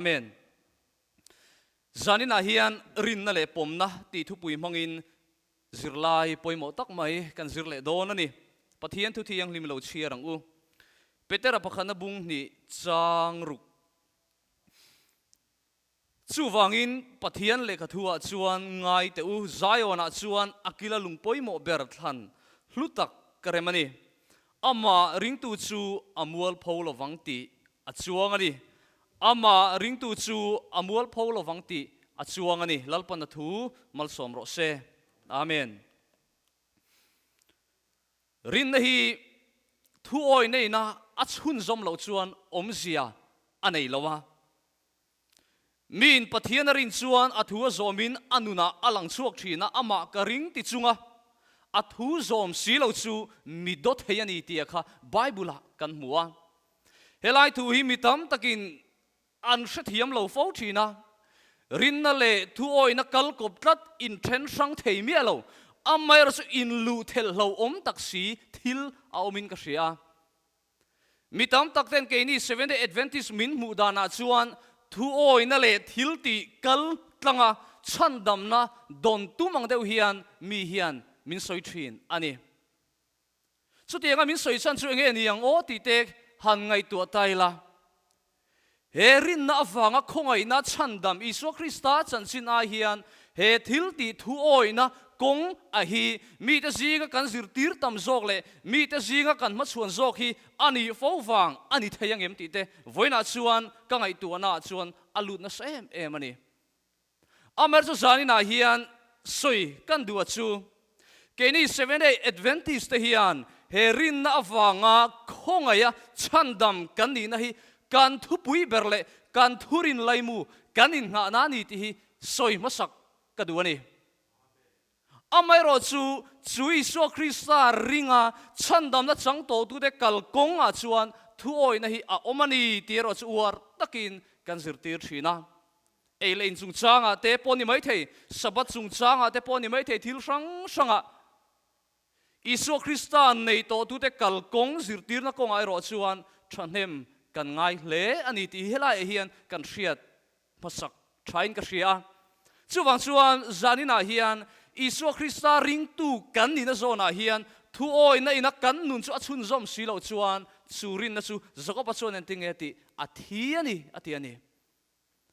Amen. Zaninah hian rinna leh pawmna tih thupui hmangin zirlai pawimawh tak mai kan zir leh dawn a ni. Pathian thu thianghlim lo chhiar ang u. Petera pakhatna bung hnih chang ruk. Chuvangin Pathian lehkha thuah chuan ngai teh u, Zion-ah chuan a kila lung pawimawh ber thlan hlu tak ka rem a ni. Amah ringtu chu a mualpho lovang tih a chuang a ni. Amah ringtu chu a mualpho lovang tih a chuang a ni. Lalpan a thu malsawm rawh se. Amen. Rinna hi thu awi neina a chhunzawm loh chuan awmzia a nei lo a. Miin Pathian a rin chuan a thu a zawmin a nunah a lang chhuak thin a, amah ka ring ti chunga a thu zawm si lo chu mi daw thei a ni tia kha Bible-ah kan hmu a. Helai thu hi mi tam takin an hrethiam lo fo thin a, rinna leh thuawihna kal kawp tlat inthen hrang thei miah lo, amaherawhchu chu inluh thelhlo awm tak si thil a awmin ka hria a. Mi tam tak ten keini Seventh Day Adventist min hmuh danah chuan thuawihna leh thil tih kal tlanga chhandamna dawn tum ang deuh hian mi hian min sawi thin a ni. Chutianga min sawi chhan chu enge ni ang aw tih te han ngaihtuah ta ila. He rinna avanga khawngaihna chhandam Isua Krista chanchin ai hian he thil tih thuawihna kawng a hi mite zinga kan zirtir tam zawk leh mite zinga kan hmachhuan zawk hi a nih fo vang a ni thei angem tih te vawiinah chuan ka ngaihtuahnaah chuan a lut nasa em em a ni. Amer chu zaninah hian sawi kan duh a chu, keini Seventh Day Adventist te hian he rinna avanga khawngaiha chhandam kan nihna hi kan thupui ber leh kan thurin laimu kan innghahna a ni tih hi sawi hmasak ka duh a ni. Amaherawhchu, chu Isua Krista ringa chhandamna chang tawhtute kalkawngah chuan thuawihna hi a awm a ni tih erawh chu uar takin kan zirtir thin a. Ei leh in chungchangah te pawh ni maithei, Sabbath chungchangah te pawh ni maithei thil hrang hrangah Isua Krista nei tawhtute kalkawng zirtirna kawngah erawh chuan thahnem kan ngai hle a ni tih hi helaiah hian kan hriat hmasak thain ka hria a. Chuvang chuan zaninah hian Isua Krista ringtu kan nihna zawnah hian thuawihna ina kan nun chu a chhunzawm si loh chuan chu rinna chu Jakoba chuan engtinge tih a thi a ni a ti a ni.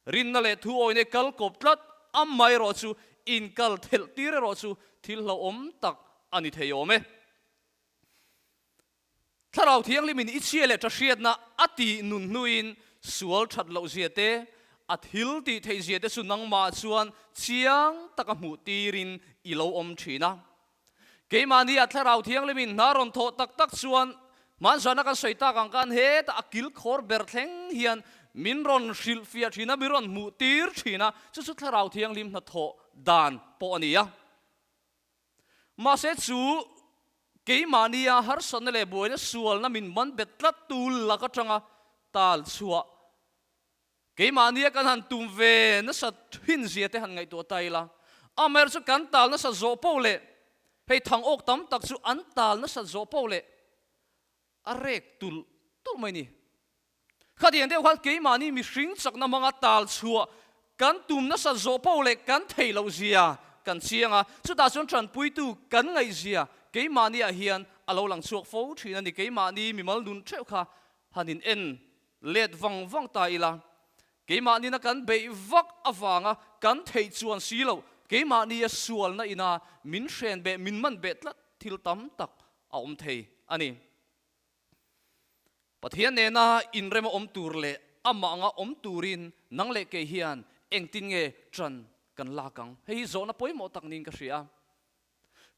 Rinna leh thuawihna i kal kawp tlat amaherawh chu inkal thelh tir erawh chu thil hlauhawm tak a ni thei awm e. Thlarau Thianghlimin i chhia leh ṭahriatna a tih nun hnuin sual ṭhat loh zia te, a thil tih theih zia te chu nangmah chuan chiang taka hmuh tirin i lo awm ṭhin a. Keimahni a Thlarau Thianghlimin hna rawn thawh tak tak chuan hmanzana kan sawi tak ang khan hetah a kilkhawr ber thleng hian min rawn hrilhfiah ṭhin a, min rawn hmuh tir ṭhin a, chu chu Thlarau Thianghlim hnathawh dan pawh a ni a. Mahse chu keimahnia harsatna leh buaina sualna min man bet tlat tu lak atanga tal chhuah keimahnia kan han tum ve nasa thin zia te han ngaihtuah ta ila. Amaherawhchu chu kan tal nasa zawh poh leh hei thang awk tam tak chu an tal nasa zawh poh leh a rek tulh tulh mai ni. Khatiang deuh khan keimahni mihring chakna hmanga tal chhuah kan tum nasa zawh poh leh kan theih loh zia kan chiang a, chutah chuan tanpuitu kan ngaih zia keimahni ah hian a lo lang chhuak fo thin a ni. Keimahni mimal nun theuh kha han in en let vang vang ta ila, keimahni na kan beih vak avanga kan theih chuan si loh keimahni a sualna ina min hren beh min man beh tlat thil tam tak a awm thei a ni. Pathian nena inrema awm tur leh amah anga awm turin nang leh kei hian engtin nge ṭan kan lak ang? Hei hi zawhna pawimawh tak niin ka hria.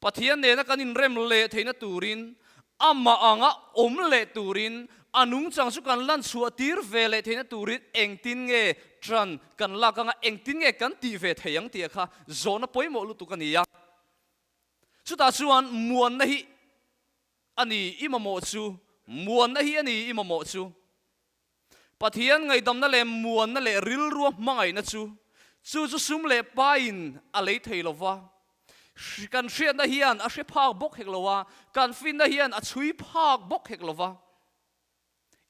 Pathian nena kan inrem leh theihna turin, amah anga awm leh turin, a nungchang chu kan lan chhuah tir ve leh theihna turin engtin nge ṭan kan lak anga engtin nge kan tih ve thei ang tih kha zawhna pawimawh lutuk a ni a. Chutah chuan muanna hi A ni i mamawh chu, muanna hi a ni i mamawh chu. Pathian ngaihdamna leh muanna leh rilrua hmangaihna chu, chu chu sum leh paiin a lei thei lo va. Kan hriatna hian a hre phak bawk hek lo a, kan finna hian a chhui phak bawk hek lo va.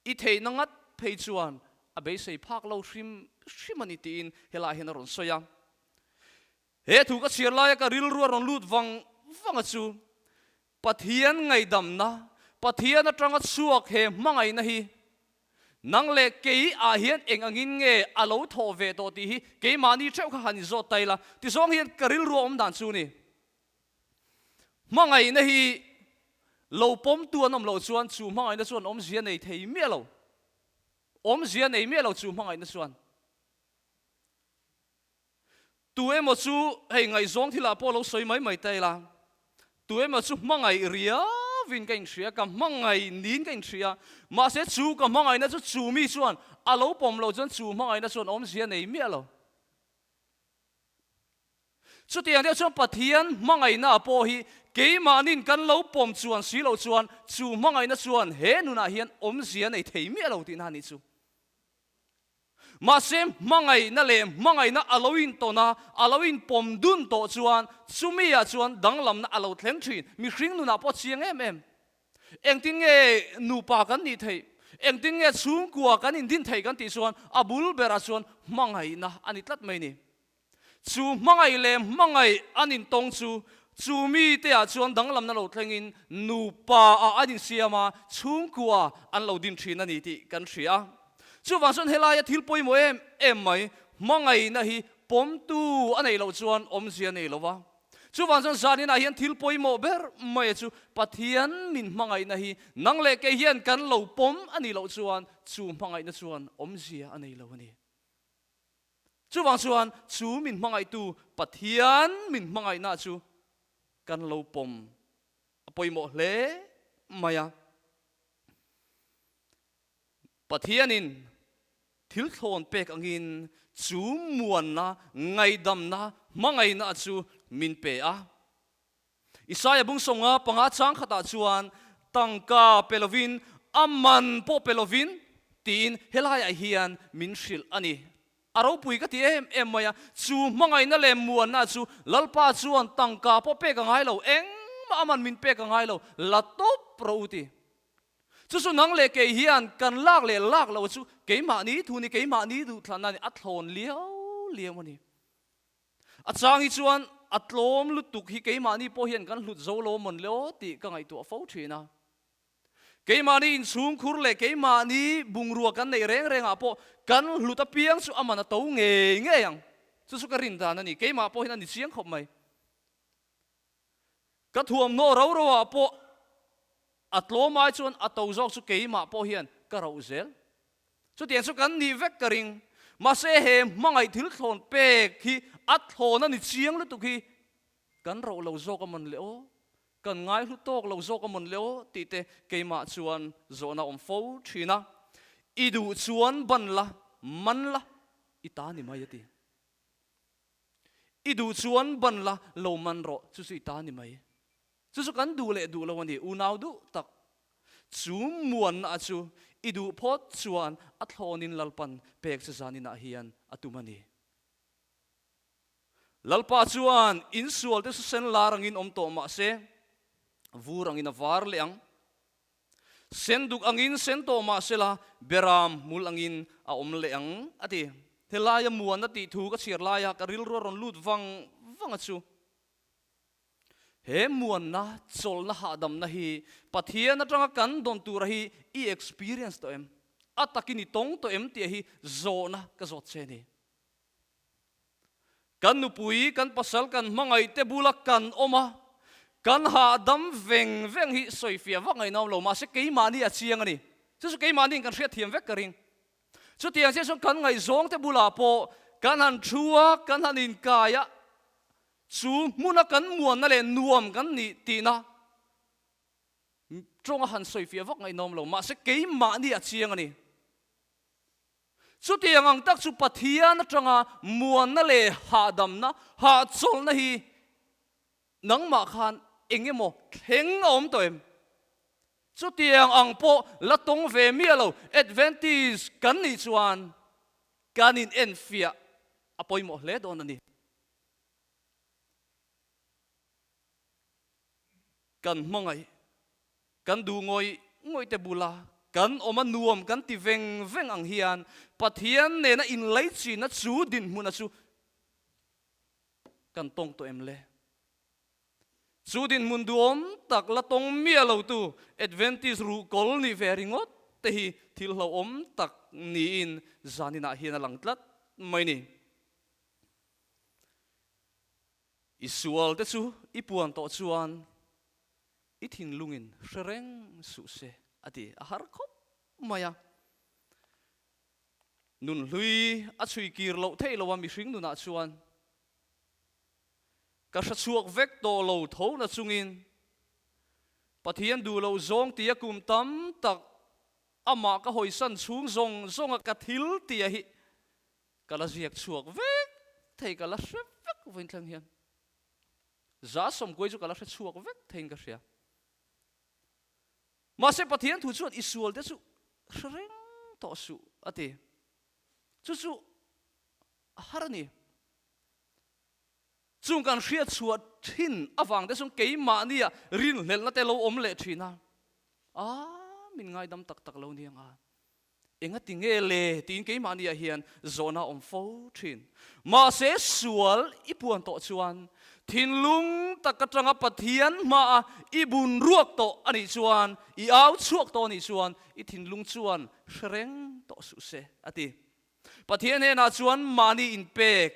I theihna ngat phei chuan a beisei phak lo hrim hrim a ni tiin helaiah hian a rawn sawi a. He thu ka chhiar laia ka rilru a rawn lut vang vang a chu Pathian ngaihdamna, Pathian atanga chhuak he hmangaihna hi nang leh kei ah hian eng angin nge a lo thawh ve tawh tih hi keimahni theuh kha han inzawt ta ila tizawng hian ka rilru a awm dan chu ni. Hmangaihna hi lo pawmtu an awm loh chuan chu hmangaihna chuan awmzia nei thei miah lo. Awmzia nei miah lo chu hmangaihna chuan. Tu emaw chu hei ngaihzawng thilah pawh lo sawi mai mai ta ila, tu emaw chu hmangaih riauin ka inhria, ka hmangaih niin ka inhria, mahse chu ka hmangaihna chu chu mi chuan a lo pawm loh chuan chu hmangaihna chuan awmzia nei miah lo. Chutiang deuh chuan Pathian hmangaihna pawh hi keimahnin kan lo pawm chuan si loh chuan chu hmangaihna chuan he nunah hian awmzia nei thei miah lo tihna a nih chu. Mahse hmangaihna leh hmangaihna a lo intawn a, a lo inpawm dun tawh chuan chumi ah chuan danglamna a lo thleng thin. Mihring nunah pawh chiang em em. Engtin nge nupa kan nih theih? Engtin nge chhungkua kan indin theih kan tih chuan a bul berah chuan hmangaihna a ni tlat mai ni. Chu hmangaih leh hmangaih an intawng chu, chu mite ah chuan danglamna lo thlengin nupa ah an insiam a, chhungkua an lo din thin a ni tih kan hria. Chuvang chuan helaia thil pawimawh em em mai, hmangaihna hi pawmtu a neih loh chuan awmzia nei lo va. Chuvang chuan zaninah hian thil pawimawh ber mai chu Pathian min hmangaihna hi nang leh kei hian kan lo pawm a nih loh chuan chu hmangaihna chuan awmzia a nei lo a ni. Chuvang chuan chu min hmangaihtu Pathian min hmangaihna chu kan lo pawm a pawimawh hle mai a. Pathianin thil thlawn pek angin chu muanna, ngaihdamna, hmangaihna chu min pe a. Isaia bung sawnga panga chang khatah chuan tangka pe lovin, a man pawh pe lovin tiin helaiah hian min hrilh a ni. A ropui ka ti em em mai a, chu hmangaihna leh muanna chu Lalpa chuan tangka pawh pek a ngai lo, engmah a man min pek a ngai lo, la tawp rawh u ti. Chu chu nang leh kei hian kan lak leh lak lo chu keimahni thu ni, keimahni duhthlanna ni, a thlawn liau liau a ni. A chang hi chuan a tlawm lutuk hi keimahni pawh hian kan hlut zo lo mawn le aw tih ka ngaihtuah fo thin a. Keimahni inchhungkhur leh keimahni bungrua kan neih reng rengah pawh kan hlut apiang chu a man a to ngei ngei ang. Chu chu ka rin dan a ni. Keimah pawh hian a ni chiang khawp mai. Ka thuamhnaw ro ro ah pawh a tlawm ai chuan a to zawk chu keimah pawh hian ka roh zel. Chutiang chu kan nih vek ka ring. Mahse he hmangaih thil thlawn pek hi a thlawn a ni chiang lutuk hi kan roh lo zawk a mawn le aw, kan ngaihlu tawk lo zawk a mawn le aw tih te keimah chuan zawhna awm fo thin a. I duh chuan ban la, man la, i ta ni mai a ti. I duh chuan ban la, lo man rawh, chu chu i ta ni mai. Chu chu kan duh leh duh lo a ni, unau duh tak. Chu muanna chu i duh phawt chuan a thlawnin Lalpan pek che zaninah hian a tum a ni. Lalpa chuan insual te chu sen lar angin awm tawh mah se, vur angin a var leh ang. Sen duk angin sen tawh mah sela, beram hmul angin a awm leh ang, a ti. Helaia muanna tih thu ka chhiar laia ka rilru a rawn lut vang vang a chu. He muanna, chawlhna, hahdamna hi Pathian atanga kan dawn tura hi i experience tawh em? A takin i tawng tawh em tih hi zawhna ka zawt che a ni. Kan nupui, kan pasal, kan hmangaihte bula kan awm a, kan hahdam veng veng hi sawifiah vak ngaih nawm lo, mahse keimahni a chiang a ni. Chu chu keimahniin kan hriatthiam vek ka ring. Chutiang chiah chuan kan ngaihzawngte bulah pawh kan han thu a, kan han inkai a, chu hmuna kan muanna leh nuam kan nih tihna tawnga han sawifiah vak ngaih nawm lo, mahse keimahni a chiang a ni. Chutiang ang tak chu Pathian atanga muanna leh hahdamna, hahchawlhna hi nangmah khan eng emaw thleng a awm tawh em? Chutiang ang pawh la tawng ve miah lo Adventist kan nih chuan kan inenfiah a pawimawh hle dawn a ni. Kan hmangaih, kan duh ngawih ngawih te bula. kan awm a nuam kan ti veng veng ang hian Pathian nena inleichina chu dinhmuna chu kan tawng tawh em le? Chu dinhmun duhawm tak la tawng miah lotu Adventist ruhkawl nih ve ringawt te hi thil hlauhawm tak niin zaninah hian a lang tlat mai ni. I sual te chu i puan tawh chuan i thinlungin hre reng suh se a ti a har khawp mai a. Nun hlui a chhui kir loh theih lo a mihring nunah chuan Ka hre chhuak vek tawh lo tho na chungin Pathian duh loh zawng tia kum tam tak amah ka hawisan chhung zawng zawnga ka thil tia hi ka la ziak chhuak vek thei ka la hre vek vawiin thleng hian za sawmkuai chu ka la hre chhuak vek theiin ka hria. Mahse Pathian thu chuan i sual te chu hre reng tawh suh a ti. Chu chu a har a ni. Chung kan hriat chhuah thin avang te chuan keimahnia rinhlelhna te lo awm leh thin a, a min ngaidam tak tak lo nia nga, engati nge le tiin keimahniah hian zawhna a awm fo thin. Mahse sual i puan tawh chuan thinlung tak atanga Pathian hmaa i bun ruak tawh a nih chuan, i au chhuak tawh a nih chuan i thinlung chuan hre reng tawh suh se a ti. Pathian hnenah chuan mahni inpek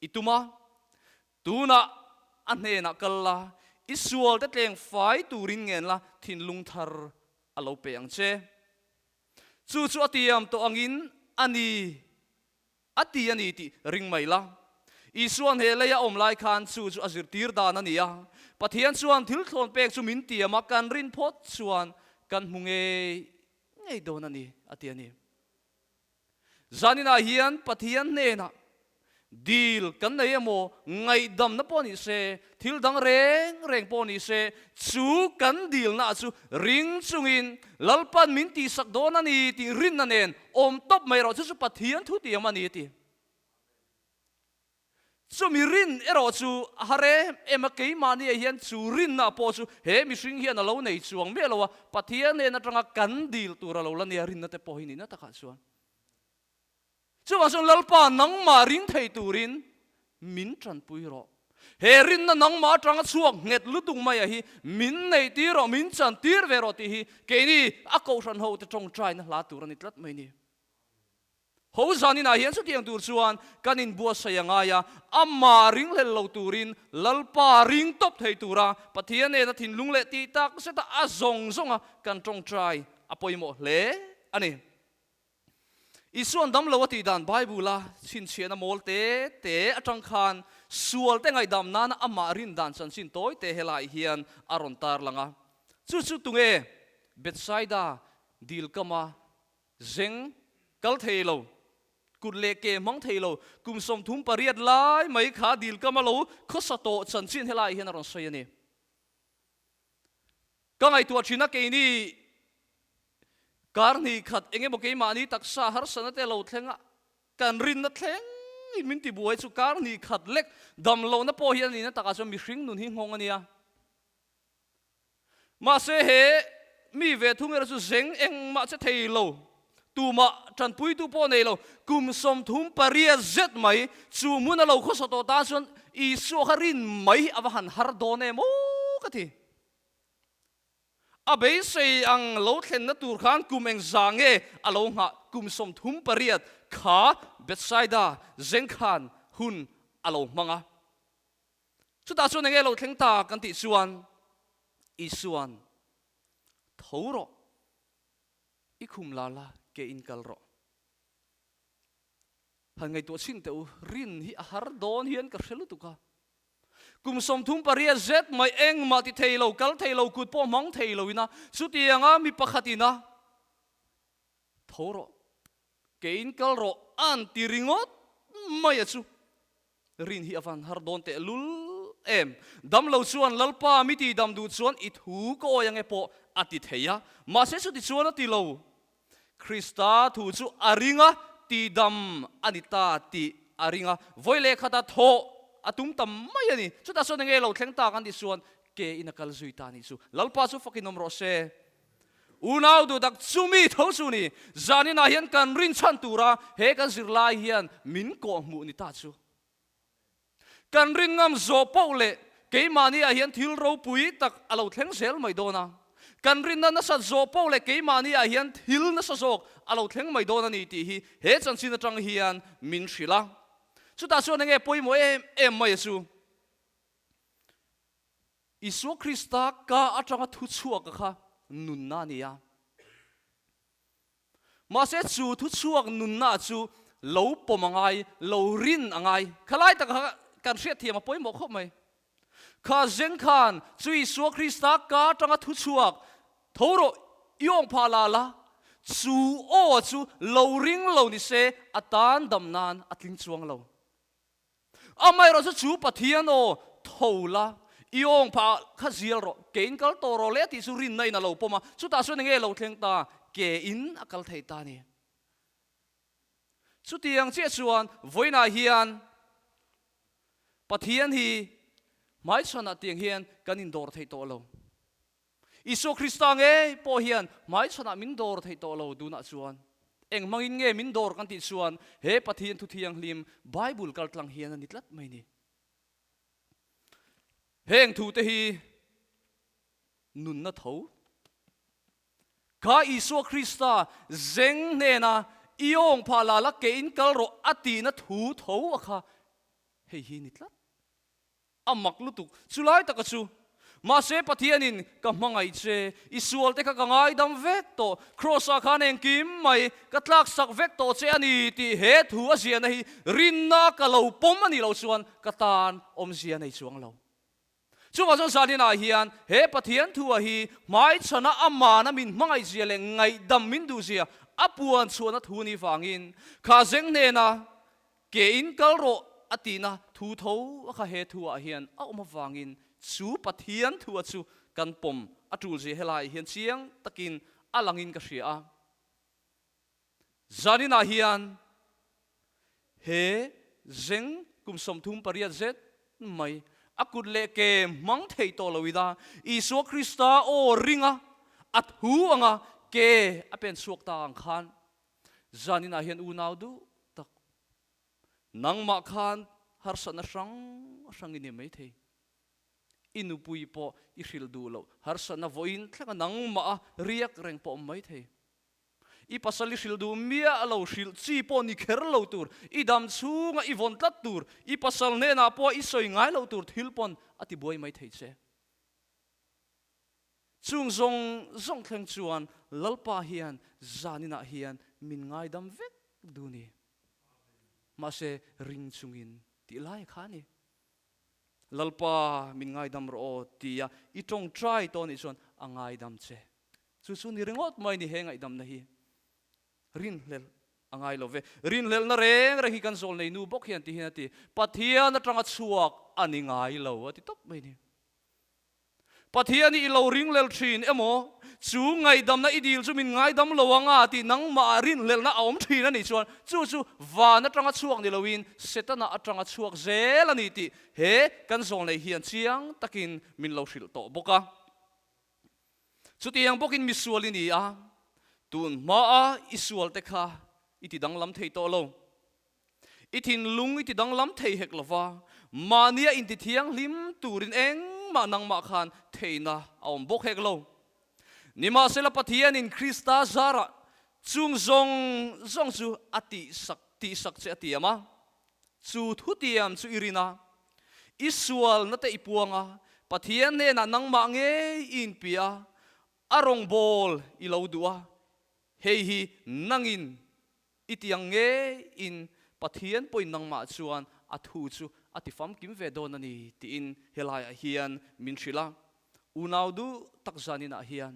i tum a, tunah a hnenah kal la, i sualte tleng fai turin ngen la, thinlung thar a lo pe ang che. Chu chu a tiam tawh angin a ni, a ti a ni tih ring mai la. Isua'n he leia awm lai khan chu chu a zirtir dan a ni a, Pathian chuan thil thlawn pek chu min tiam a, kan rin phawt chuan kan hmu ngei ngei dawn a ni, a ti a ni. Zaninah hian Pathian hnenah dil kan nei emaw, ngaihdamna pawh ni se, thil dang reng reng pawh ni se, chu kan dilna chu ring chungin Lalpan min tihsak dawn a ni tih rinna nen awm tawp mai rawh, chu chu Pathian thutiam a ni a ti. Chumi rin erawh chu a har em em a, keimahniah hian chu rinna pawh chu he mihring hian a lo nei chuang miah lo a, Pathian hnen atanga kan dil tur a lo la nia rinna te pawh hi nihna takah chuan. Chuvang chuan Lalpa nangmah ring thei turin min tanpui rawh. He rinna nangmah atanga chhuak nghet lutuk maia hi min neih tir rawh, min chan tir ve rawh tih hi keini a kohhran hote tawngtaina hla tur a ni tlat mai ni. Ho zaninah hian chutiang tur chuan kan inbuatsaih a ngai a, amah ringhlel lo turin Lalpa ring tawp thei tura Pathian nena thinlung leh tih tak zeta a zawng zawnga kan tawngtai a pawimawh hle a ni. Isua'n dam lo a tih dan Bible-a chhinchhiahna mawl te te atang khan sualte ngaihdam nana amah rin dan chanchin tawi te helaiah hian a rawn tarlang a. Chu chu tunge Bethsaida dil kama Zeng kal thei lo, kut leh ke hmang thei lo, kum 38 lai mai kha dil kam a lo khawsa tawh chanchin helaiah hian a rawn sawi a ni. Ka ngaihtuah thin a keini kar hnih khat eng emaw keimahni taksa harsatna te lo thleng a, kan rinna thleng in min tibuai chu kar hnih khat lek dam lohna pawh hi a nihna takah chuan mihring nun hi nghawng a nia. Mahse he mi ve thung erawh chu zeng engmah che thei lo, tumah tanpuitu pawh nei lo, kum 38 zet mai chu hmun a lo khawsa tawh tan chuan Isua kha rin mai hi a va han har dawn em aw ka ti. A beisei ang lo thlenna tur khan kum engzah nge a lo nghah kum 38 kha Bethsaida zeng khan hun a lo hmang a. Chutah chuan enge lo thleng ta kan tih chuan Isua'n, Tho rawh, i khum la la, ke in kal rawh. Han ngaihtuah chhin teh u, rin hi a har dawn hian ka hre lutuk a. Kum 38 zet mai engmah ti thei lo, kal thei lo, kut pawh hmang thei lo ina chutianga mi pakhat ina tho rawh, ke in kal rawh a'n ti ringawt mai a chu. Rin hi a van har dawn teh lul em. Dam lo chuan Lalpa mi ti dam duh chuan i thu ka awi ange pawh a ti thei a, mahse chuti chuan a ti lo. Krista thu chu a ring a, ti dam a ni ta tih a ring a, vawi leh khata thawh a tum ta mai a ni. Chutah chuan enge lo thleng tak an tih chuan ke in a kal zui ta a nih chu. Lalpa chu fakin awm rawh se. Unau duhtak chumi tho chu ni, zaninah hian kan rinchhan tura he kan zirlai hian min kawhhmuh ni ta chu. Kan rin ngam zawh poh leh keimahni-ah hian thil ropui tak a lo thleng zel mai dawn a. Kan rinna nasat zawh poh leh keimahni-ah hian thil nasa zawk a lo thleng mai dawn a ni tih hi he chanchin atang hian min hrilh a. Chutah chuan enge pawimawh em em mai a chu? Isua Krista ka atanga thu chhuak a kha nunna a ni a. Mahse chu thu chhuak nunna chu lo pawm a ngai, lo rin a ngai. Khalai taka kha kan hriatthiam a pawimawh khawp mai. Kha zeng khan chu Isua Krista ka atanga thu chhuak, Tho rawh, i awng phah la la, chu aw chu lo ring lo ni se a tan dam nan a tling chuang lo. Amaherawhchu chu Pathian aw, tho la, i awng phah kha zial rawh, ke in kal tawh rawh le tih chu rinna in a lo pawm a, chutah chuan enge lo thleng ta, ke in a kal thei ta a ni. Chutiang chiah chuan vawiinah hian Pathian hi hmaichhanah tiang hian kan indawr thei tawh lo. Isua Krista ngei pawh hian hmaichhanah min dawr theih tawh lo tunah chuan. Eng hmangin nge min dawr kan tih chuan he Pathian thu thianghlim Bible kal tlang hian a ni tlat mai ni. Heng thu te hi nunna tho kha Isua Krista zeng hnena i awng phah la la ke in kal rawh a tihna thu tho a kha hei hi ni tlat. A mak lutuk chulai taka chu. Mahse Pathianin ka hmangaih che, i sual te kha ka ngaidam vek tawh, Kraws-ah khan engkim mai ka tlaksak vek tawh che a ni tih he thu a ziahna hi rinna ka lo pawm a nih loh chuan ka tan awmzia nei chuang lo. Chuvang chuan zaninah hian he Pathian thu-ah hi hmaichhana amana min hmangaihzia leh ngaihdam min duhzia a puan chhuahna thu ni vangin kha zeng hnena Ke in kal rawh a tihna thu tho a kha he thu ah hian a awm avangin chu Pathian thu a chu kan pawm a tul zia helai hian chiang takin a langin ka hria a. Zaninah hian he zeng kum 38 zet mai a kut leh ke hmang thei tawh lo ila Isua Krista aw ringa a thu anga ke a pen chhuak ta ang khan Zaninah hian unau duh tak nangmah khan harsatna hrang hrang i ni maithei. I nupui pawh i hrilh duh loh harsatna vawiin thlenga nangmah a riak reng pawh awm maithei. I pasal i hrilh duh miah lo hrilh chi pawh ni kher lo tur, i dam chhunga i vawn tlat tur, i pasal hnenah pawh i sawi ngai lo tur thil pawn a ti buai maithei che. Chung zawng zawng thleng chuan Lalpa hian zaninah hian min ngaidam vek duh ni. Mahse ring chungin tih lai kha a ni. Lalpa min ngaidam rawh aw tia i tawngtai tawh anih chuan a ngaidam che. Chu chu ni ringawt mai ni he ngaihdamna hi. Rinhlelh a ngai lo ve. Rinhlelhna reng reng hi kan zawl nei nu bawk hian ti hian a ti. Pathian atanga chhuak a ni ngai lo a ti tawp mai ni. Pathian hi i lo ringlel thin emaw, chu ngaihdamna i dil chu min ngaidam lo anga tih nangmah rinhlelhna a awm thin a nih chuan chu chu van atanga chhuak ni loin Setana atanga chhuak zel a ni tih he kan zawlnei hian chiang takin min lo hrilh tawh bawk a. Chutiang bawkin misual i ni a, tun hmaa i sualte kha i ti danglam thei tawh lo. I thinlung i ti danglam thei hek lova, mahnia inti thianghlim turin engmah nangmah khan theihna a awm bawk hek lo. Nimahsela Pathianin Krista zarah chung zawng zawng chu a tihsak tihsak che a tiam a, chu thutiam chu i rin a, i sualna te i puang a, Pathian hnenah nangmah ngei i inpi a, a rawngbâwl i lo duh a, hei hi nangin I tiang ngeiin Pathian pawhin nangmah chuan a thu chu a ti famkim ve dawn a ni tiin helaiah hian min hrilh a. Unau duh tak zaninah hian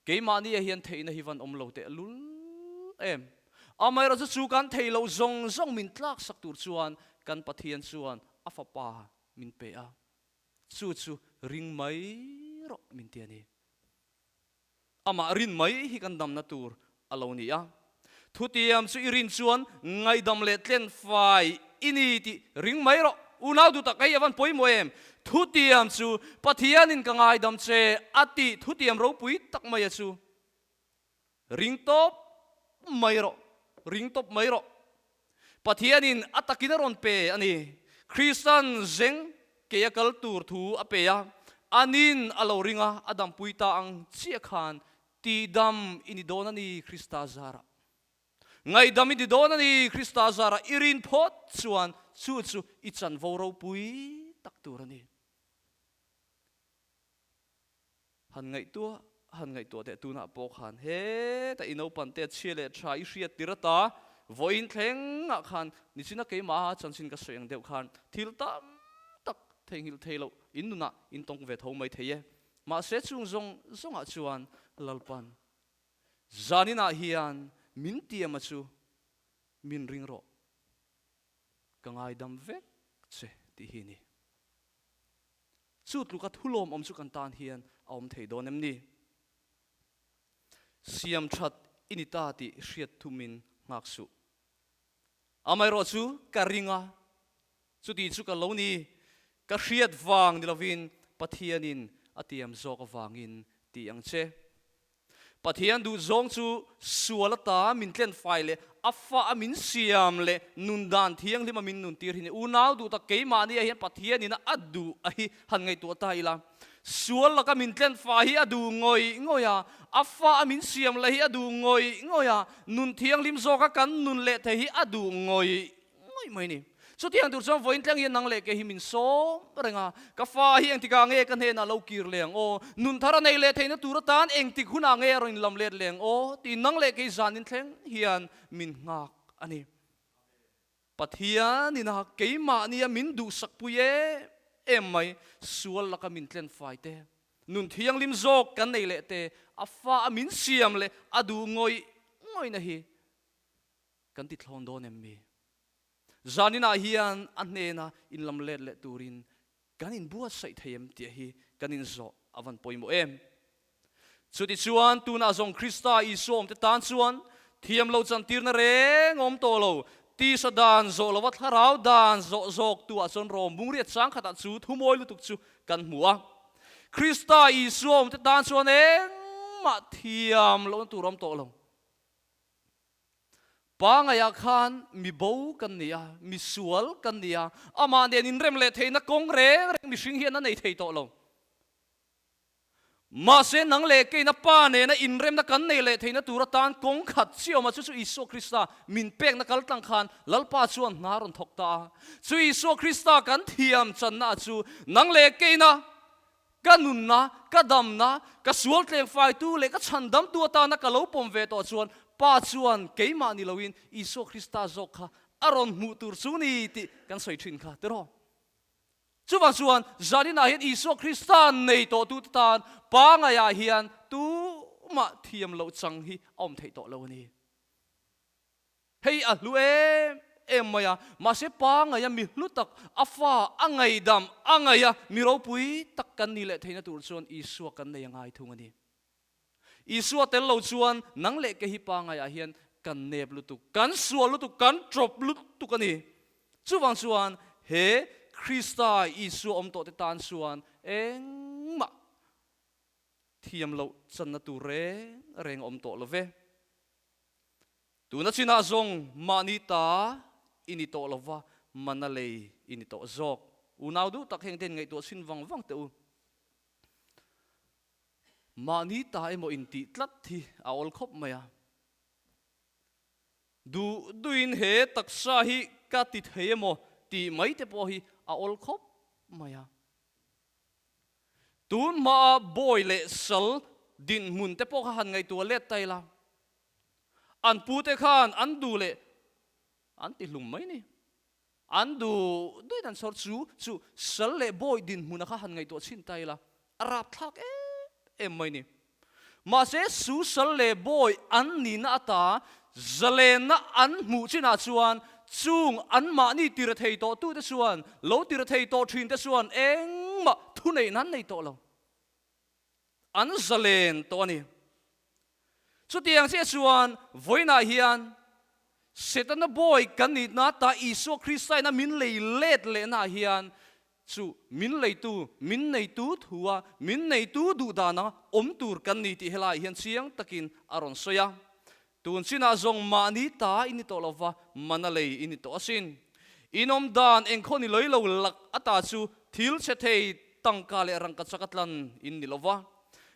keimahniah hian theihna hi van awm lo teh lul em. Amaherawhchu chu kan thei loh zawng zawng min tlaksak tur chuan kan Pathian chuan a fapa min pe a, chu chu ring mai rawh min ti a ni. Amah rin mai hi kan damna tur a lo ni a. Thutiam chu i rin chuan ngaihdam leh tlen fai i ni tih ring mai rawh. Unau duh tak hei a van pawimawh em? Thutiam chu Pathianin ka ngaidam che a tih thutiam ropui tak mai a chu. Ring tawp mai rawh, ring tawp mai rawh. Pathianin a takin a rawn pe a ni. Kristan zeng kei a kal tur thu a pe a, anin a lo ring a, a dampui ta ang chiah khan tihdam i ni dawn a ni Krista zarah. Ngaihdam i ni dawn a ni Krista zarah i rin phawt chuan chu chu i chanvo ropui tak tur a ni. Han ngaihtuah han ngaihtuah teh tunah pawh khan heta i naupang te chhia leh tha i hriat tir ata vawiin thlengah khan nichina keimaha chanchin ka sawi ang deuh khan thil tam tak theihnghilh thei loh in nunah in tawng ve tho mai thei e. Mahse chung zawng zawngah chuan Lalpan zaninah hian min tiama chu min ring rawh ka ngaidam vek che tih hi a ni. Chu tluka thulawm awm chu kan tan hian a awm thei dawn em ni? Siam that i ni ta tih hriat thumin nghak suh. Amaherawh chu ka ring a, chuti chu ka lo ni, ka hriat vang ni lovin Pathianin a tiam zawk avangin ti ang che. Pathian duhzawng chu sual ata min tlenfai leh a fa a min siam leh nun dan thianghlim a min nuntir hi ni. Unau duh tak keimahni ah hian Pathian in a duh a hi han ngaihtuah ta ila. Sual laka min tlenfai hi a duh ngawih ngawih a, a fa a min siam leh hi a duh ngawih ngawih a, nun thianghlim zawka kan nun leh thei hi a duh ngawih ngawih mai ni. Chutiang tur chuan vawiin tleng hian nang leh kei hi min sawm reng a, ka fa hi engtikah nge ka hnenah lo kir leh ang aw? Nun thar a nei leh theihna tur atan engtik hunah nge a rawn inlam let leh ang aw? Tiin nang leh kei zanin thleng hian min nghak a ni. Pathian ina keimahnia min duhsakpui em em mai, sual laka min tlenfai te, nun thianghlim zawk kan nei leh te, a fa a min siam leh a duh ngawih ngawihna hi kan ti thlawn dawn em mi? Zaninah hian a hnena inlam let leh turin kan inbuatsaih thei em tih hi kan inzawh a van pawimawh em. Chutichuan tunah zawng Krista Isua awmte tan chuan thiam lo chantirna reng awm tawh lo, tisa dan zawh lova thlarau dan zawh zawk tuah chuan rawm bungriat chang khatah chu thumawi lutuk chu kan hmu a. Krista Isua awmte tan chuan engmah thiam lohna tur awm tawh lo. Pangaiah khan mi bo kan ni a, mi sual kan ni a, amah nen inrem leh theihna kawng reng reng mihring hian a nei thei tawh lo. Mahse nang leh keina Pa nena inremna kan nei leh theihna tur atan kawng khat chi awm a, chu chu Isua Krista min pekna kal tlang khan Lalpa chuan hna rawn thawk ta a. Chu Isua Krista kan thiam channa chu nang leh keina Ka nunna, ka damna, ka sual tlengfaitu leh ka chhandamtu atana ka lo pawm ve tawh chuan Pa chuan keimah ni loin Isua Krista zawk kha a rawn hmuh tur chu ni tih kan sawi thin kha tiraw? Chuvang chuan zaninah hian Isua Krista nei tawhtute tan Pa ngaiah hian tumah thiam loh chang hi a awm theih tawh lo a ni. Hei a hlu em em mai a, mahse pa ngaia mi hlu tak, a fa a ngaidam, a ngaia mi ropui tak kan ni leh theihna tur chuan Isua kan nei a ngai thung a ni. Isua tel lo chuan nang leh kei hi pa ngaiah hian kan nep lutuk, kan sual lutuk, kan tawp lutuk a ni. Chuvang chuan he Krista Isua awm tawhte tan chuan engmah thiam loh channa tur reng reng a awm tawh lo ve. Tuna chinah zawng mahni ta i ni tawh lova, mana lei i ni tawh zawk. Unau duh tak heng te in ngaihtuah chhin vang vang teh u. Mahni ta emaw intih tlat hi a awl khawp mai a. Duh duhin he taksa hi ka ti thei emaw tih mai te pawh hi a awl khawp mai a. Tun hmaa bawi leh sal dinhmun te pawh kha han ngaihtuah let ta ila. An pute khan an duh leh an ti hlum mai ni. An duh duhin an chhawr chu chu sal leh bawi dinhmuna kha han ngaihtuah chhin ta ila a rapthlak em em mai ni. Mahse su sal leh bawi an nihna ata zalenna an hmuh chinah chuan chung anmahni tira thei tawh tute chuan lo tira thei tawh thinte chuan engmah thuneihna an nei tawh lo. An zalen tawh a ni. Chutiang chiah chuan vawiinah hian Setana bawi kan nihna ta Isua Kristaina min lei let lehnaah hian Chu min leitu, min neitu thua min neitu duh dana awm tur kan ni tih helaiah hian chiang takin a rawn sawi a. Tun chinah zawng mahni ta i ni tawh lo va, mana lei i ni tawh asin. In awm dan engkhaw ni loi lo lak ata chu thil chhe thei tangka leh rangka chak a tlan in ni lo va.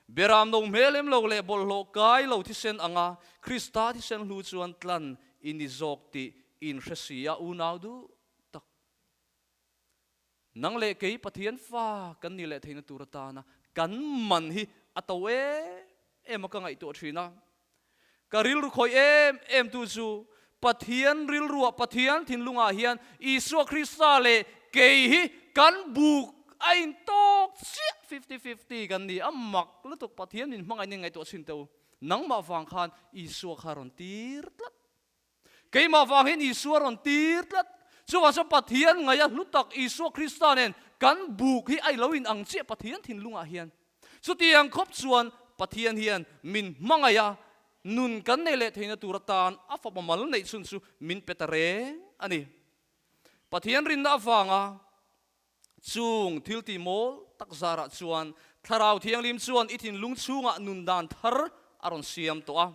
Beram no hmel em lo leh bawlhhlawh kai lo thisen anga Krista thisen hlu chuan tlan i ni zawk tih in hre si a unau duh tak. Nang leh kei Pathian fa kan nih leh theihna tur atana kan man hi a to em em a ka ngaihtuah thin a. Ka rilru khawih em em tu chu Pathian rilruah Pathian thinlungah hian Isua Krista leh kei hi kan buk a intawk chiah fifty fifty kan ni a mak lutuk Pathian min hmangaih nen ngaihtuah chhin teh u. Nangmah vang khan Isua kha rawn tir tlat. Keimah vang hian Isua rawn tir tlat. Chuvang chuan Pathian ngaia hlu tak Isua Krista nen kan buk hi a lo inang chiah Pathian thinlungah hian. Chutiang khawp chuan Pathian hian min hmangaih a, nun kan nei leh theihna tur atan a fapa mal neih chhun chu min pe ta reng a ni. Pathian rinna avanga chung thil tih mawl tak zarah chuan Thlarau Thianghlim chuan i thinlung chhungah nun dan thar a rawn siam tawh a.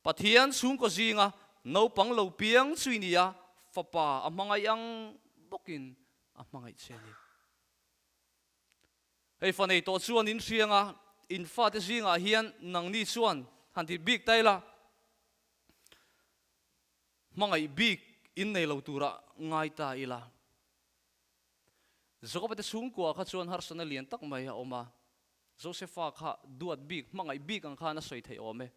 Pathian chhungkaw zinga naupang lo piang chu i ni a, fapa a hmangaih ang bawkin a hmangaih che a ni. Hei fa nei tawh chuan in hrianga in fate zingah hian nangni chuan han ti bik ta ila, hmangaih bik in nei lo turah ngai ta ila. Jakob-a te chhungkua kha chuan harsatna lian tak mai a awm a, Josefa kha duat bik, hmangaih bik ang khan a sawi theih awm e.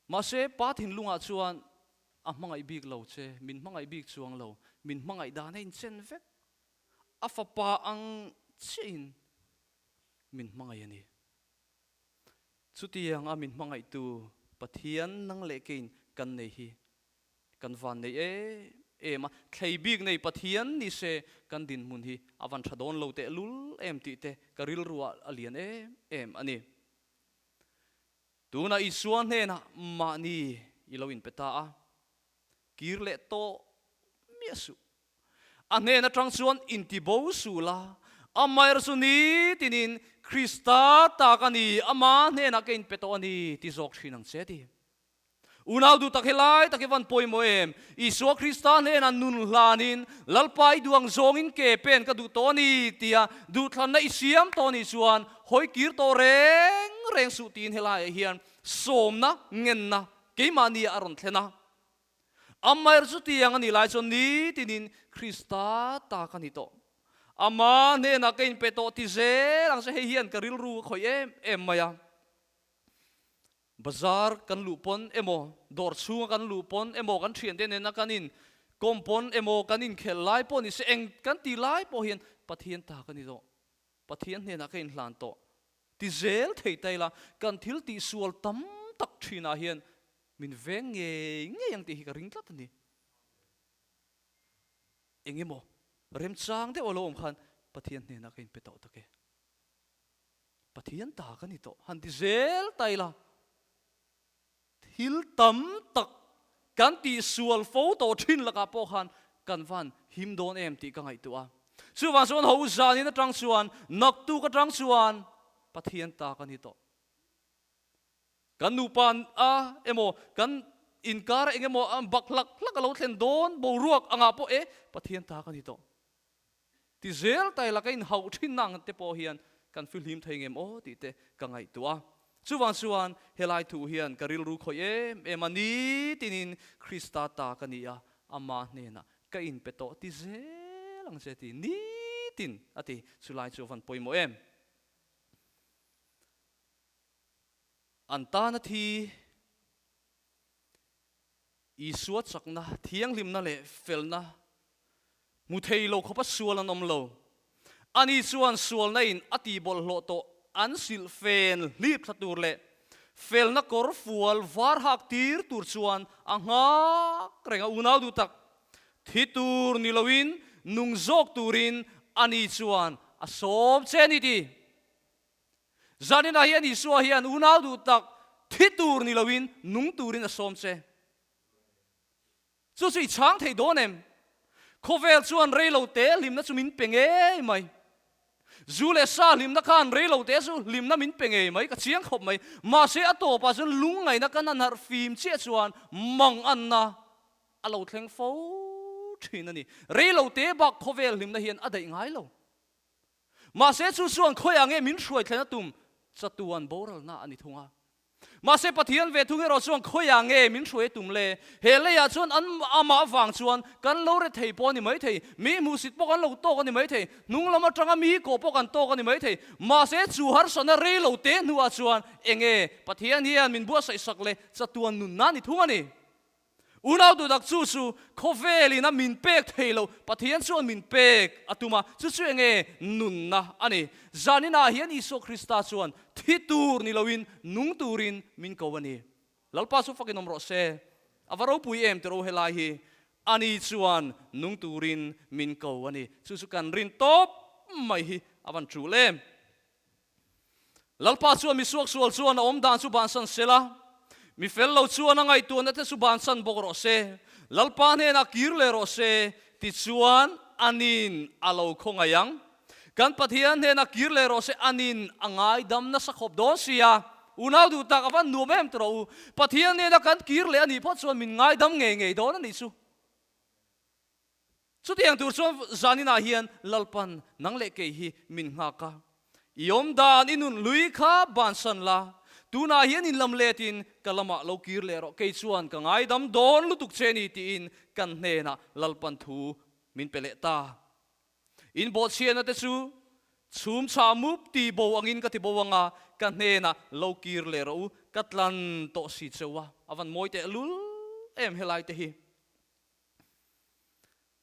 Mahse, pa thinlungah chuan a hmangaih bik lo che, min hmangaih bik chuang lo, min hmangaih dan a inchen vek. A fapa ang chiahin min hmangaih a ni. Chutiang a min hmangaihtu Pathian nang leh keiin kan nei hi Kan van nei em em a, thlei bik nei Pathian ni se kan dinhmun hi a van tha dawn lo tehlul em tih te ka rilruah a lian em em a ni. Tunah Isua hnenah mahni i lo inpe ta a, kir leh tawh miah suh. A hnen atang chuan intibo suh la, amaherawh chu nitinin Krista ta ka ni, ama hnenah ka inpe tawh a ni ti zawk thin ang che ti. Unau duh tak helai tak hi van pawimawh em? Isua Krista hnenah nun hlanin, Lalpa i duh ang zawngin ke pen ka duh tawh a ni tia duhthlanna i siam tawh a nih chuan hawi kir tawh reng reng suh tiin helaiah hian sawmna ngenna keimahni ah a rawn thlen a. Amaherawh chutiang a nih lai chuan nitinin Krista ta ka ni tawh. Ama hnenah ka inpe tawh ti zel ang che hei hian ka rilru a khawih em em mai a. Bazar kan luh pawn emaw, dawr chhunga kan luh pawn emaw, kan thiante nena kan in kawm pawn emaw, kan inkhelh lai pawh ni se, eng kan ti lai pawh hian Pathian ta ka ni tawh, Pathian hnenah ka inhlan tawh ti zel thei ta ila, kan thil tihsual tam tak thinah hian min veng ngei ngei ang tih hi ka ring tlat a ni. Eng emaw remchang deuh a lo awm khan Pathian hnenah ka inpe tawh tak e. Pathian ta ka ni tawh, han ti zel ta ila, thil tam tak kan tihsual fo tawh thin lakah pawh khan kan van him dawn em tih ka ngaihtuah a. Chuvang chuan ho zanin atang chuan, naktuk atang chuan Pathian ta ka ni tawh. Kan nupa a emaw, kan inkar eng emaw bak hlak hlak a lo thlen dawn boruak angah pawh e Pathian ta ka ni tawh. Ti zel ta ila ka inhauh thin na ang te pawh hian kan fihlim thei ngem aw tih te ka ngaihtuah a. Chuvang chuan helai thu hian ka rilru khawih em em a, nitinin Krista ta ka ni a, ama hnenah ka inpe tawh ti zel ang che ti nitin a ti. Chulai chu a van pawimawh em? An tana thi Isua chakna, thianghlimna leh felna hmu thei lo khawpa sual an awm lo. Ani chuan sualna in a tih bawlhhlawh tawh an silh fen hlip thla tur leh felna kawr fual var hak tir tur chuan a nghak reng a. Unau duh tak, thi tur ni loin nung zawk turin ani chuan a sawm che a ni ti. Zaninah hian Isua hian unau duh tak thi tur ni loin nung turin a sawm che. Chu chu i chhang thei dawn em? Khawvel chuan reilo te hlimna chu min pe ngei mai. Zu leh sa hlimna khan reilo te chu hlimna min pe ngei mai, ka chiang khawp mai. Mahse a tawpah chuan lungngaihna kan han harh fim chiah chuan manganna a lo thleng fo thin a ni. Reilo te bak khawvel hlimna hian a daih ngai lo. Mahse chu chuan khawiah nge min hruai thlen a tum chatuan boralna a ni thung a. Mahse Pathian ve thung erawh chuan khawiah nge min hruai a tum le? He leiah chuan an amah avang chuan kan lo re thei pawh a ni mai thei, mi hmuhsit pawh kan lo tawk a ni mai thei, hnung lam atanga mi kawh pawh kan tawk a ni mai thei. Mahse chu harsatna rei lo te hnuah chuan enge Pathian hian min buatsaih sak le chatuan nunna a ni thung a ni. Unau duhdak chu chu khawvelin a min pek thei lo, Pathian chuan min pek a tum a, chu chu enge nunna a ni. Zaninah hian Isua Krista chuan thi tur ni loin nung turin min ko a ni. Lalpa chu fakin awm rawh se. A va ropui em tiro helai hi. Ani chuan nung turin min ko a ni. Chu chu kan rin tawp mai hi a van tul em. Lalpa chuan mi suaksual chuan a awm dan chu bansan se la, mi fel lo chuan a ngaihtuahna te chu bansan bawk rawh se. Lalpa hnenah kir leh rawh se, tichuan anin a lo khawngaih ang. Kan Pathian hnenah kir leh rawh se, anin a ngaidam nasa khawp dawn sia. Unau duh tak a van nuam em tawh rawh u. Pathian hnena kan kir leh a nih phawt chuan min ngaidam ngei ngei dawn a nih chu. Chutiang tur chuan zaninah hian Lalpan nang leh kei hi min nghak a, i awm dan i nun hlui kha bansan la, tunah hian in lam letin ka lamah lo kir leh rawh, kei chuan ka ngaidam dawn lutuk che ni tiin kan hnenah Lalpan thu min pe leh ta. In bawhchhiahna te chu chhum chhah mup ti bo angin ka ti bo anga ka hnenah lo kir leh rawh u, ka tlan tawh si cheu a, a van mawi teh lul em helai te hi.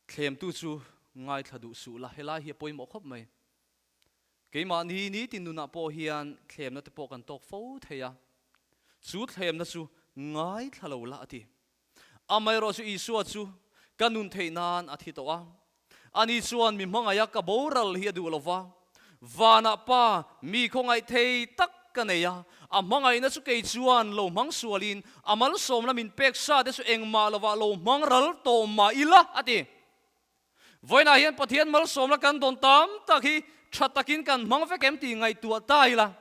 Thlemtu chu ngaithla duh suh la, helai hi a pawimawh khawp mai. Keimahni nitin nunah pawh hian thlemna te pawh kan tawk fo thei a, chu thlemna chu ngaithla lo la a ti. Amaherawh chu Isua chu ka nun theih nan a thi tawh a, ani chuan mi hmangaiha ka boral hi a duh lo va, Vanah Pa, mi khawngaih thei tak ka nei a, a hmangaihna chu kei chuan lo hmang sualin a malsawmna min pek sa te chu engmah lovah lo hmang ral tawh mah ila, a ti. Vawiinah hian Pathian malsawmna kan dawn tam tak hi tha takin kan hmang vek em tih ngaihtuah ta ila.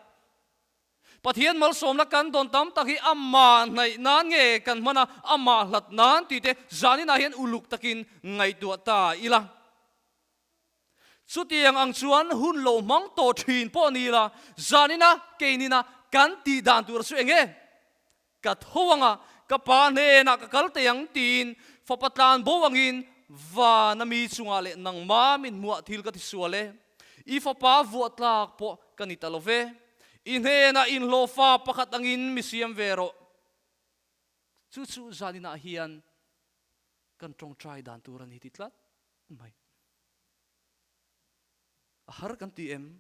Pathian malsawmna kan dawn tam tak hi amah hnaih nan nge kan hman a, amah hlat nan tih te zaninah hian uluk takin ngaihtuah ta ila. Chutiang ang chuan hun lo hmang tawh thin pawh ni ila, zanina keinina kan tih dan tur chu eng nge? Ka tho anga ka pa hnenah ka kal teh ang tiin fapa tlan bo angin vana mi chungah leh nangma min hmuah thil ka ti sual e. I fapa vuah tlak pawh ka ni ta lo ve. I hnenah inhlawhfa pakhat angin mi siam ve rawh. Chu chu zaninah hian kan tawngtai dan tur a ni ti tlat. Mai. A har kan ti em?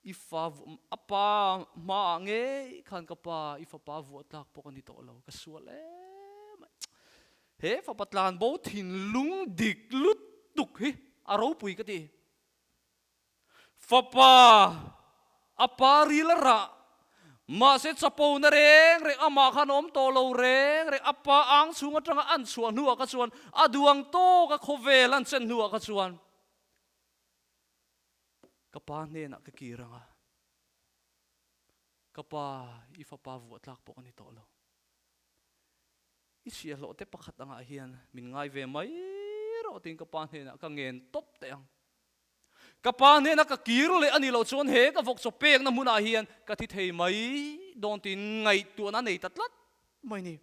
I fa a pa hmaah ngei khan ka pa i fapa vuah tlak pawh ka ni tawh lo, ka sual em mai. He fapa tlan bo thinlung dik lutuk hi a ropui ka ti. Fapa, a pa ril a rah. Mahse chapona reng reng amah khan a awm tawh lo reng reng. A pa ang chhung atanga an chhuah hnuah kha chuan a duang tawk a khawvel an chen hnuah kha chuan ka pa hnenah ka kir ang a, ka pa i fapa vuah tlak pawh ka ni tawh lo. I chhiahhlawh te pakhat angah hian min ngai ve mai rawh tiin ka pa hnenah ka ngen tawp teh ang. Ka pa hnena ka kir leh a nih loh chuan he ka vawk chaw pekna hmunah hian ka thi thei mai dawn tiin ngaihtuahna a nei ta tlat mai ni.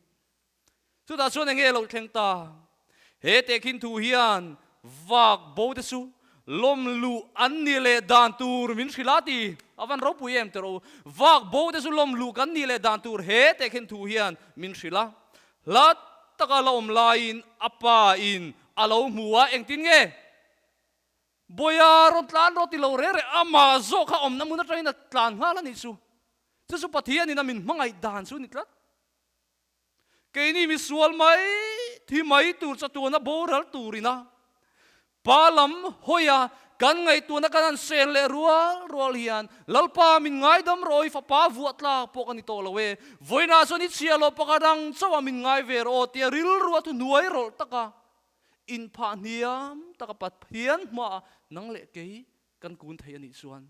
Chutah chuan eng nge lo thleng ta? He tehkhin thu hian vak bo te chu lawm luh an nih leh dan tur min hrilh a ti. A van ropui em tawh rawh u. Vak bo te chu lawm luh kan nih leh dan tur he tehkhin thu hian min hrilh a. Hla taka la awm laiin a pa in a lo hmu a, engtin nge? Bawiha rawn tlan rawh ti lo reng reng amah zawk kha awmna hmun atangin a tlan nghal a nih chu. Chu chu Pathianin a min hmangaih dan chu a ni tlat. Keini misual mai thi mai tur chatuana boral turina pa lam hawia kan ngaihtuahna kan han sel leh rual rual hian Lalpa min ngaidam rawh i fapa vuah tlak pawh ka ni tawh lo e. Vawiinah chuan i chhia loh pakhat ang chauh a min ngai ve rawh aw tia rilru a thuhnuai rawlh taka. inphah hniam taka Pathian hmaah nang leh kei kan kun thei a nih chuan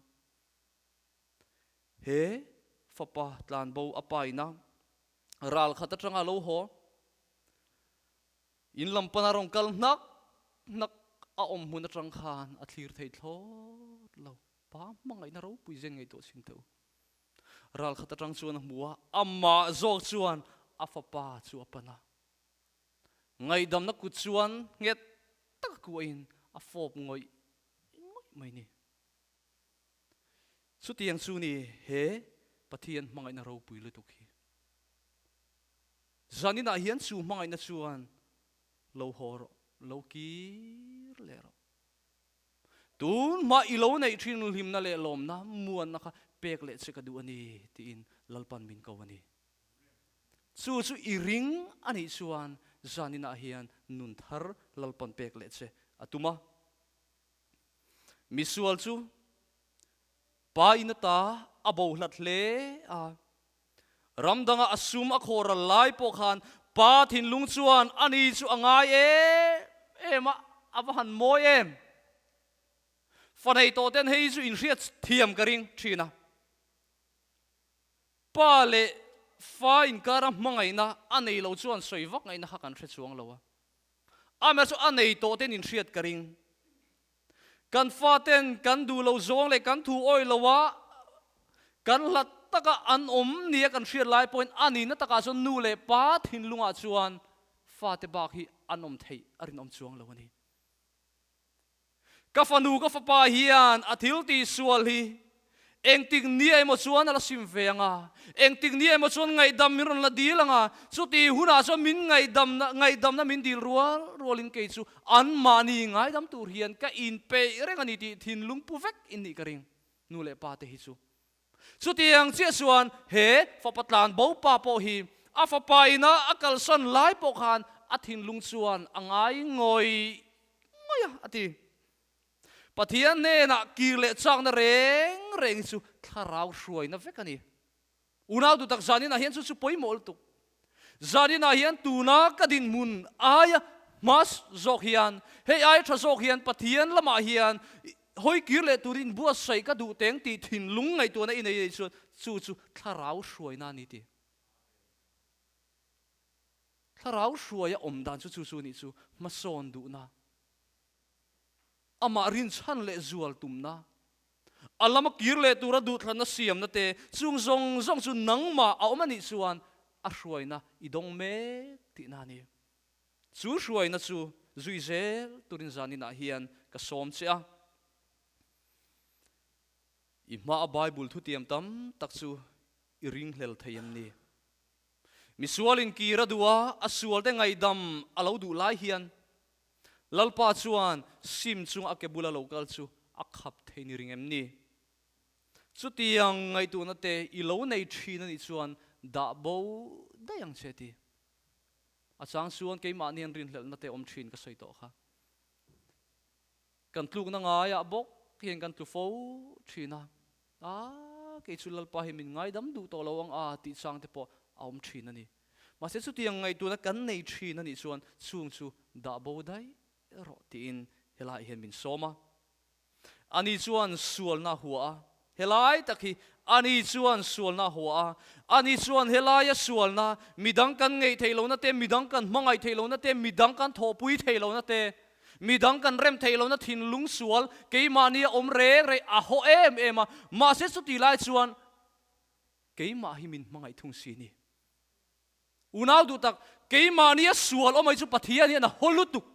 he fapa tlanbo a paina ral khat atanga lo haw in lam pana rawn kal hnak hnak a awm hmun atang khan a thlir thei thlawt lo. Pa hmangaihna ropui zen ngaihtuah chhin teh u. Ral khat atang chuan a hmu a, amah zawk chuan a fapa chu a pan a. Ngaihdamna kut chuan nghet taka kuahin a fawp ngawih ngawih mai ni. Chutiang chu ni he Pathian hmangaihna ropui lutuk hi. Zaninah hian chu hmangaihna chuan lo haw rawh, lo kir leh rawh. Tun hma i lo neih thin hlimna leh lawmna muanna kha pek leh che ka duh a ni tiin Lalpan min ko a ni. Chu chu i ring a nih chuan zaninah hian nun thar Lalpan pek leh che a tum a. Misual chu pa in ata a bo hlat hle a. Ram danga a sum a khawh ral lai pawh khan pa thinlung chuan a ni chu a ngai em em a, a va han mawi em. Fa nei tawh ten hei chu inhriat thiam ka ring thin a. Pa leh fa inkara hmangaihna a nei lo chuan sawi vak ngaihna kha kan hre chuang lo a. Amaherawhchu a nei tawh ten inhriat ka ring. Kan faten kan duh lo zawng leh kan thu awih lo a, kan hlat taka an awm nia kan hriat lai pawhin a nihna takah chuan nu leh pa thinlungah chuan fate bak hi an awm theih a rinawm chuang lo a ni. Ka fanu ka fapa hian a thil tihsual hi Engtik ni emaw chuan a la sim ve ang a, engtik ni emaw chuan ngaihdam min rawn la dil ang a, chuti hunah chuan min ngaihdamna, ngaihdamna min dil rual rualin kei chu anmahni ngaidam tur hian ka inpeih reng a ni tih thinlung pu vek in nih ka ring, nu leh pa te hi chu. Chutiang chiah chuan he fapa tlan bo pa pawh hi a fapa ina a kalsan lai pawh khan a thinlung chuan a ngai ngawih ngawih a, a ti. Pathian hnenah kir leh chakna reng reng hi chu thlarau hruaina vek a ni. Unau duhtak zaninah hian chu chu pawimawh lutuk. Zaninah hian tuna ka dinhmun aia hma zawk hian, hei aia tha zawk hian Pathian lamah hian hawi kir leh turin buatsaih ka duh teng tih thinlung ngaihtuahna i nei chuan chu chu thlarau hruaina a ni ti. Thlarau hruaia awm dan chu chu chu nih chu hmasawn duhna. Amah rinchhan leh zual tumna, a lama kir leh tura duhthlanna siamna te chung zawng zawng chu nangmah a awm a nih chuan a hruaina i dawng mek tihna a ni. Chu hruaina chu zui zel turin zaninah hian ka sawm che a. I hmaa Bible thutiam tam tak chu i ringhlel thei em ni? Misualin kir a duh a, a sualte ngaihdam a lo duh lai hian Lalpa chuan sim chung a ke bula lo kal chu a khap thei ni ring em ni? Chutiang ngaihtuahna te i lo nei thin a nih chuan dah bo daih ang che ti. A chang chuan keimahni an rinhlelhna te awm thin ka sawi tawh kha. Kan tlukna ngaiah bawk hian kan tlu fo thin a, a kei chu Lalpa hi min ngaidam duh tawh lo ang a tih chang te pawh a awm thin a ni. Mahse chutiang ngaihtuahna kan nei thin a nih chuan chung chu dah bo daih rawh tiin helaiah hian min sawm a. Ani chuan sualna a hua a, helai tak hi ani chuan sualna a hua a, ani chuan helaia sualna, midang kan ngeih theih lohna te, midang kan hmangaih theih lohna te, midang kan thawhpui theih lohna te, midang kan rem theih lohna thinlung sual keimahni a awm reng reng a haw em em a, mahse chuti lai chuan keimah hi min hmangaih thung si ni. Unau duh tak, keimahni a sual awm ai chu Pathian hian a haw lutuk.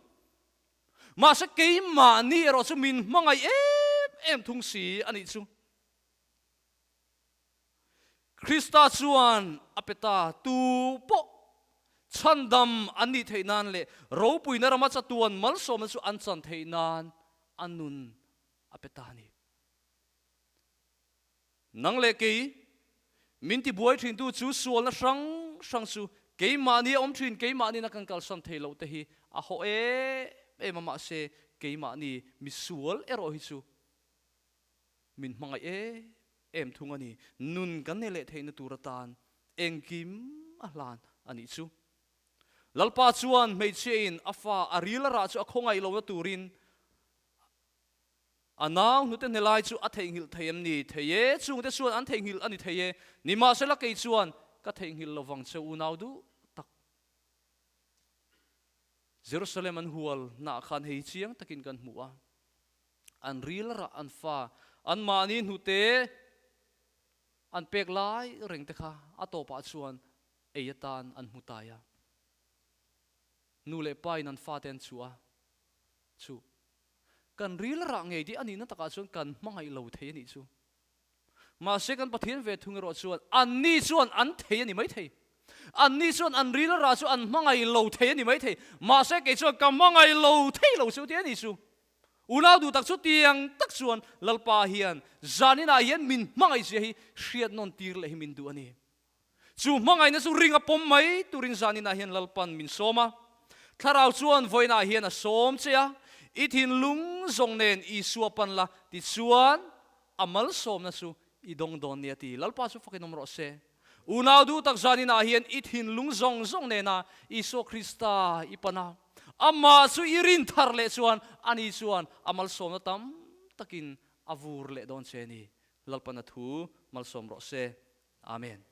Mahse keimahni erawh chu min hmangaih em em thung si a nih chu. Krista chuan a pe ta, tu pawh chhandam an nih theih nan leh ropuina rama chatuan malsawmna chu an chan theih nan a nun a pe ta a ni. Nang leh kei, min tibuai thintu chu sualna hrang hrang chu keimahni a awm thin, keimahni na kan kalsan thei loh te hi a haw em em a, mahse keimahni misual erawh hi chu min hmangaih em em thung a ni. Nun kan nei leh theihna tur atan engkim a hlan a nih chu. Lalpa chuan hmeichhiain a fa a ril a rah chu a khawngaih lohna turin a nau hnute hne lai chu a theihnghilh thei em ni? Thei e, chungte chuan an theihnghilh a ni thei e. Nimahsela kei chuan ka theihnghilh lovang che unau duh tak. Jerusalem an hual naah khan hei chiang takin kan hmu a, an ril rah an fa anmahni hnute an pek lai reng te kha a tawpah chuan ei atan an hmu tai a. Nu leh pa in an fate an chhuah a, chu kan ril rah ngei tih a nihna takah chuan kan hmangaih lo thei a nih chu. Mahse kan Pathian ve thung erawh chuan anni chuan an thei a ni maithei. Anni chuan an ril rah chu an hmangaih lo thei a ni maithei. Mahse kei chuan ka hmangaih lo thei lo chu tih a ni chu. Unau duh tak chu tiang tak chuan Lalpa hian zaninah hian min hmangaih zia hi hriat nawn tir leh hi min duh a ni. Chu hmangaihna chu ring a pawm mai turin zaninah hian Lalpan min sawm a. Thlarau chuan vawiinah hian a sawm che a, i thinlung zawng nen Isua pan la, tichuan a malsawmna chu i dawng dawn nia ti. Lalpa chu fakin awm rawh se. Unau duh tak zaninah hian i thinlung zawng zawng nena Isua Krista i pan a, amah chu i rin thar leh chuan ani chuan a malsawmna tam takin a vur leh dawn che ni. Lalpan a thu malsawm rawh se. Amen.